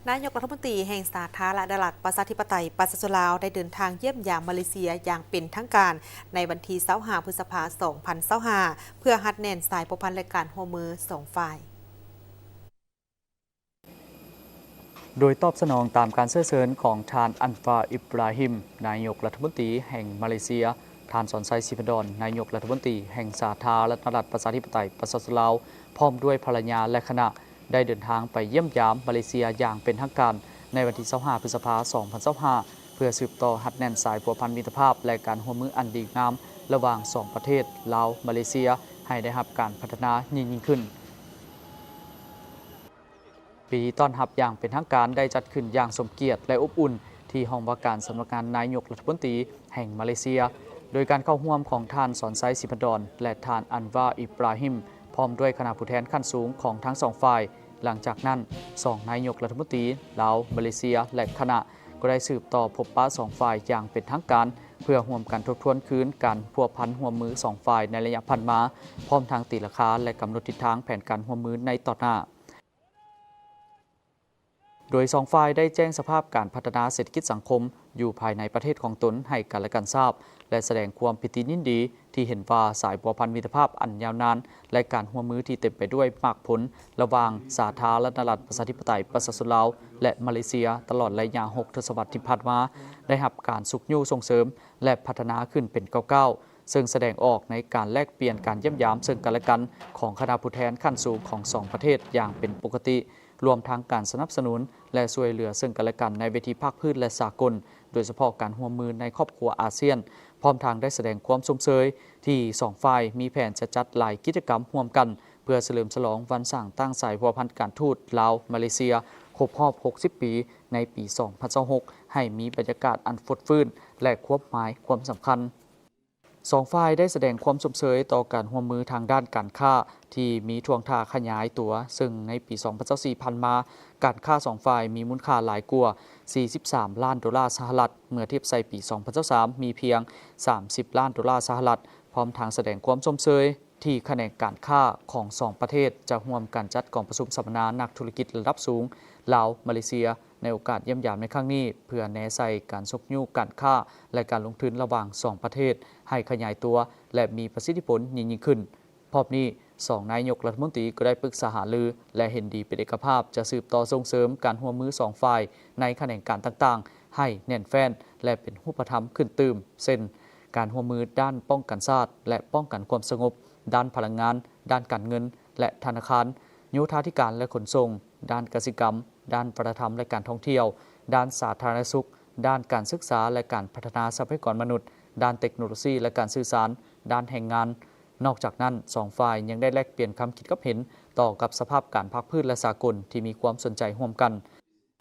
ນາຍົກລັດຖະມົນຕີແຫ່ງສາທາລະນະລັດ ປະຊາທິປະໄຕ ປະຊາຊົນລາວ ໄດ້ເດີນທາງຢ້ຽມຢາມມາເລເຊຍຢ່າງເປັນທາງການ ໃນວັນທີຊາວຫ້າ ພຶດສະພາ ສອງພັນຊາວຫ້າ ເພື່ອຮັດແໜ້ນສາຍພົວພັນ ແລະ ການຮ່ວມມືສອງຝ່າຍ. ໂດຍຕອບສະໜອງຕາມການເຊື້ອເຊີນຂອງທ່ານ ອັນວາ ອິບຣາຮິມ ນາຍົກລັດຖະມົນຕີແຫ່ງມາເລເຊຍ, ທ່ານ ສອນໄຊ ສີພັນດອນ ນາຍົກລັດຖະມົນຕີແຫ່ງສາທາລະນະລັດ ປະຊາທິປະໄຕ ປະຊາຊົນລາວ ພ້ອມດ້ວຍພັນລະຍາ ແລະ ຄະນະ ໄດ້ເດີນທາງໄປຢ້ຽມຢາມມາເລເຊຍຢ່າງເປັນທາງການ ໃນວັນທີຊາວຫ້າ ພຶດສະພາ ສອງພັນຊາວຫ້າ ເພື່ອສືບຕໍ່ຮັດແໜ້ນສາຍພົວພັນມິດຕະພາບ ແລະ ການຮ່ວມມືອັນດີງາມ ລະຫວ່າງສອງປະເທດ ລາວ-ມາເລເຊຍ ໃຫ້ໄດ້ຮັບການພັດທະນາຍິ່ງໆຂຶ້ນ. ພິທີຕ້ອນຮັບຢ່າງເປັນທາງການໄດ້ຈັດຂຶ້ນຢ່າງສົມກຽດ ແລະ ອົບອຸ່ນ ທີ່ຫ້ອງວ່າການສຳນັກງານນາຍົກລັດຖະມົນຕີແຫ່ງມາເລເຊຍ, ໂດຍການເຂົ້າຮ່ວມຂອງທ່ານ ສອນໄຊ ສີພັນດອນ ແລະ ທ່ານ ອັນວາ ອິບຣາຮິມ ພ້ອມດ້ວຍຄະນະຜູ້ແທນຂັ້ນສູງຂອງທັງສອງຝ່າຍ. ຫຼັງຈາກນັ້ນ, ສອງນາຍົກລັດຖະມົນຕີ ລາວ-ມາເລເຊຍ ແລະ ຄະນະ ກໍໄດ້ສືບຕໍ່ພົບປະສອງຝ່າຍຢ່າງເປັນທາງການ ເພື່ອຮ່ວມກັນທົບທວນຄືນການພົວພັນຮ່ວມມືສອງຝ່າຍໃນໄລຍະຜ່ານມາ, ພ້ອມທັງຕີລາຄາ ແລະ ກຳນົດທິດທາງແຜນການຮ່ວມມືໃນຕໍ່ໜ້າ. ໂດຍສອງຝ່າຍໄດ້ແຈ້ງສະພາບການພັດທະນາເສດຖະກິດສັງຄົມຢູ່ພາຍໃນປະເທດຂອງຕົນໃຫ້ກັນແລະກັນຊາບ ແລະ ສະແດງຄວາມປີຕິຍິນດີທີ່ເຫັນວ່າສາຍພົວພັນມິດຕະພາບອັນຍາວນານ ແລະ ການຮ່ວມມືທີ່ເຕັມໄປດ້ວຍໝາກຜົນລະຫວ່າງສາທາລະນະລັດ ປະຊາທິປະໄຕ ປະຊາຊົນລາວ ແລະ ມາເລເຊຍ ຕະຫຼອດໄລຍະຫົກທົດສະວັດທີ່ຜ່ານມາ ໄດ້ຮັບການຊຸກຍູ້ສົ່ງເສີມ ແລະ ພັດທະນາຂຶ້ນເປັນກ້າວໆ ເຊິ່ງສະແດງອອກໃນການແລກປ່ຽນການຢ້ຽມຢາມເຊິ່ງກັນແລະກັນຂອງຄະນະຜູ້ແທນຂັ້ນສູງຂອງສອງປະເທດຢ່າງເປັນປົກກະຕິ, ລວມທັງການສະໜັບສະໜູນ ແລະ ຊ່ວຍເຫຼືອເຊິ່ງກັນແລະກັນໃນເວທີພາກພື້ນ ແລະ ສາກົນ, ໂດຍສະເພາະການຮ່ວມມືໃນຄອບຄົວອາຊຽນ, ພ້ອມທັງໄດ້ສະແດງຄວາມຊົມເຊີຍທີ່ສອງຝ່າຍມີແຜນຈະຈັດຫຼາຍກິດຈະກຳຮ່ວມກັນ ເພື່ອສະເຫຼີມສະຫຼອງວັນສ້າງຕັ້ງສາຍພົວພັນການທູດລາວ-ມາເລເຊຍຄົບຮອບຫົກສິບປີໃນປີສອງພັນຊາວຫົກ ໃຫ້ມີບັນຍາກາດອັນຟົດຟື້ນ ແລະ ຄວາມໝາຍຄວາມສຳຄັນ. ສອງຝ່າຍໄດ້ສະແດງຄວາມຊົມເຊີຍຕໍ່ການຮ່ວມມືທາງດ້ານການຄ້າທີ່ມີທ່ວງທ່າຂະຫຍາຍຕົວ, ເຊິ່ງໃນປີສອງພັນຊາວສີ່ຜ່ານມາ, ການຄ້າສອງຝ່າຍມີມູນຄ່າຫຼາຍກວ່າສີ່ສິບສາມລ້ານໂດລາສະຫະລັດ, ເມື່ອທຽບໃສ່ປີສອງພັນຊາວສາມມີພຽງສາມສິບລ້ານໂດລາສະຫະລັດ, ພ້ອມທັງສະແດງຄວາມຊົມເຊີຍ ທີ່ຂະແໜງການຄ້າຂອງສອງປະເທດຈະຮ່ວມກັນຈັດກອງປະຊຸມສຳມະນານັກທຸລະກິດລະດັບສູງລາວ-ມາເລເຊຍ ໃນໂອກາດຢ້ຽມຢາມໃນຄັ້ງນີ້ ເພື່ອແນໃສ່ການຊຸກຍູ້ການຄ້າ ແລະ ການລົງທຶນລະຫວ່າງສອງປະເທດໃຫ້ຂະຫຍາຍຕົວ ແລະ ມີປະສິດທິຜົນຍິ່ງໆຂຶ້ນ. ພ້ອມນີ້, ສອງນາຍົກລັດຖະມົນຕີກໍໄດ້ປຶກສາຫາລື ແລະ ເຫັນດີເປັນເອກະພາບຈະສືບຕໍ່ສົ່ງເສີມການຮ່ວມມືສອງຝ່າຍໃນຂະແໜງການຕ່າງໆໃຫ້ແໜ້ນແຟ້ນ ແລະ ເປັນຮູບປະທຳຂຶ້ນຕື່ມ ເຊັ່ນ ການຮ່ວມມືດ້ານປ້ອງກັນຊາດ ແລະ ປ້ອງກັນຄວາມສະຫງົບ, ດ້ານພະລັງງານ, ດ້ານການເງິນ ແລະ ທະນາຄານ, ໂຍທາທິການ ແລະ ຂົນສົ່ງ, ດ້ານກະສິກຳ, ດ້ານວັດທະນະທຳ ແລະ ການທ່ອງທ່ຽວ, ດ້ານສາທາລະນະສຸກ, ດ້ານການສຶກສາ ແລະ ການພັດທະນາຊັບພະຍາກອນມະນຸດ, ດ້ານເຕັກໂນໂລຊີ ແລະ ການສື່ສານ, ດ້ານແຮງງານ. ນອກຈາກນັ້ນ, ສອງຝ່າຍຍັງໄດ້ແລກປ່ຽນຄຳຄິດຄຳເຫັນຕໍ່ກັບສະພາບການພາກພື້ນ ແລະ ສາກົນທີ່ມີຄວາມສົນໃຈຮ່ວມກັນ.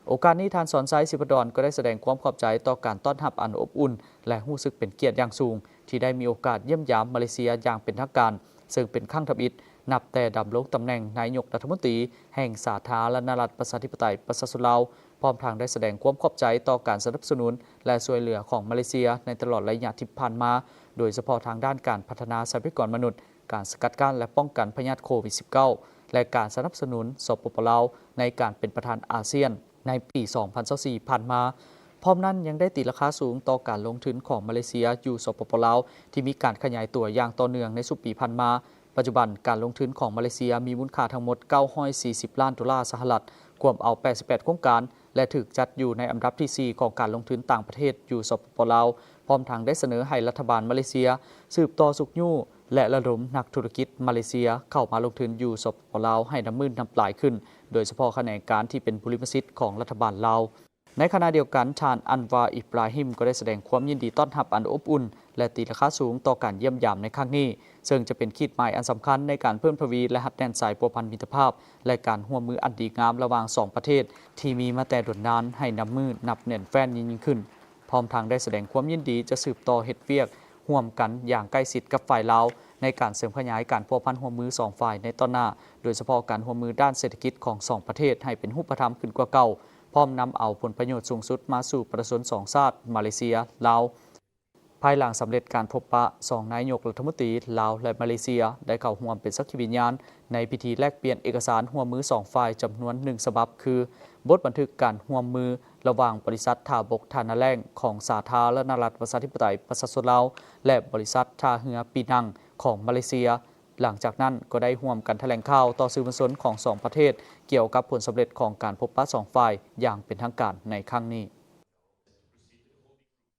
ໂອກາດນີ້, ທ່ານ ສອນໄຊ ສີພັນດອນ ກໍໄດ້ສະແດງຄວາມຂອບໃຈຕໍ່ການຕ້ອນຮັບອັນອົບອຸ່ນ ແລະ ຮູ້ສຶກເປັນກຽດຢ່າງສູງ ທີ່ໄດ້ມີໂອກາດຢ້ຽມຢາມມາເລເຊຍຢ່າງເປັນທາງການ, ເຊິ່ງເປັນຄັ້ງທຳອິດນັບແຕ່ດຳລົງຕຳແໜ່ງນາຍົກລັດຖະມົນຕີແຫ່ງສາທາລະນະລັດ ປະຊາທິປະໄຕ ປະຊາຊົນລາວ, ພ້ອມທັງໄດ້ສະແດງຄວາມຂອບໃຈຕໍ່ການສະໜັບສະໜູນ ແລະ ຊ່ວຍເຫຼືອຂອງມາເລເຊຍໃນຕະຫຼອດໄລຍະທີ່ຜ່ານມາ, ໂດຍສະເພາະທາງດ້ານການພັດທະນາຊັບພະຍາກອນມະນຸດ, ການສະກັດກັ້ນ ແລະ ປ້ອງກັນພະຍາດໂຄວິດສິບເກົ້າ ແລະ ການສະໜັບສະໜູນ ສປປ ລາວ ໃນການເປັນປະທານອາຊຽນໃນປີສອງພັນຊາວສີ່ຜ່ານມາ. ພ້ອມນັ້ນຍັງໄດ້ຕີລາຄາສູງຕໍ່ການລົງທຶນຂອງມາເລເຊຍຢູ່ ສປປ ລາວ ທີ່ມີການຂະຫຍາຍຕົວຢ່າງຕໍ່ເນື່ອງໃນຊຸມປີຜ່ານມາ. ປັດຈຸບັນ, ການລົງທຶນຂອງມາເລເຊຍມີມູນຄ່າທັງໝົດເກົ້າຮ້ອຍສີ່ສິບລ້ານໂດລາສະຫະລັດ, ກວມເອົາແປດສິບແປດໂຄງການ ແລະ ຖືກຈັດຢູ່ໃນອັນດັບທີສີ່ຂອງການລົງທຶນຕ່າງປະເທດຢູ່ ສປປ ລາວ, ພ້ອມທັງໄດ້ສະເໜີໃຫ້ລັດຖະບານມາເລເຊຍສືບຕໍ່ຊຸກຍູ້ ແລະ ລະດົມນັກທຸລະກິດມາເລເຊຍເຂົ້າມາລົງທຶນຢູ່ ສປປ ລາວ ໃຫ້ນັບມື້ນັບຫຼາຍຂຶ້ນ, ໂດຍສະເພາະຂະແໜງການທີ່ເປັນບຸລິມະສິດຂອງລັດຖະບານລາວ. ໃນຂະນະດຽວກັນ, ທ່ານ ອັນວາ ອິບຣາຮິມ ກໍໄດ້ສະແດງຄວາມຍິນດີຕ້ອນຮັບອັນອົບອຸ່ນ ແລະ ຕີລາຄາສູງຕໍ່ການຢ້ຽມຢາມໃນຄັ້ງນີ້, ເຊິ່ງຈະເປັນຂີດໝາຍອັນສຳຄັນໃນການເພີ່ມທະວີ ແລະ ຮັດແໜ້ນສາຍພົວພັນມິດຕະພາບ ແລະ ການຮ່ວມມືອັນດີງາມລະຫວ່າງສອງປະເທດ ທີ່ມີມາແຕ່ດົນນານ ໃຫ້ນັບມື້ນັບແໜ້ນແຟ້ນຍິ່ງໆຂຶ້ນ. ພ້ອມທັງໄດ້ສະແດງຄວາມຍິນດີຈະສືບຕໍ່ເຮັດວຽກຮ່ວມກັນຢ່າງໃກ້ຊິດກັບຝ່າຍລາວ ໃນການເສີມຂະຫຍາຍການພົວພັນຮ່ວມມືສອງຝ່າຍໃນຕໍ່ໜ້າ, ໂດຍສະເພາະການຮ່ວມມືດ້ານເສດຖະກິດຂອງສອງປະເທດໃຫ້ເປັນຮູບປະທຳຂຶ້ນກວ່າເກົ່າ, ພ້ອມນຳເອົາຜົນປະໂຫຍດສູງສຸດມາສູ່ປະຊາຊົນສອງຊາດ ມາເລເຊຍ ລາວ. ພາຍຫຼັງສຳເລັດການພົບປະ, ສອງນາຍົກລັດຖະມົນຕີລາວ ແລະ ມາເລເຊຍ ໄດ້ເຂົ້າຮ່ວມເປັນສັກຂີວິນຍານໃນພິທີແລກປ່ຽນເອກະສານຮ່ວມມືສອງຝ່າຍຈຳນວນໜຶ່ງສະບັບ ຄື ບົດບັນທຶກການຮ່ວມມືລະຫວ່າງບໍລິສັດທ່າບົກທ່ານາແລ້ງຂອງສາທາລະນະລັດປະຊາທິປະໄຕປະຊາຊົນລາວ ແລະ ບໍລິສັດທ່າເຮືອປີນັງຂອງມາເລເຊຍ. ຫຼັງຈາກນັ້ນກໍໄດ້ຮ່ວມກັນຖະແຫຼງຂ່າວຕໍ່ສື່ມວນຊົນຂອງສອງປະເທດ ກ່ຽວກັບຜົນສຳເລັດຂອງການພົບປະສອງຝ່າຍຢ່າງເປັນທາງການໃນຄັ້ງນີ້.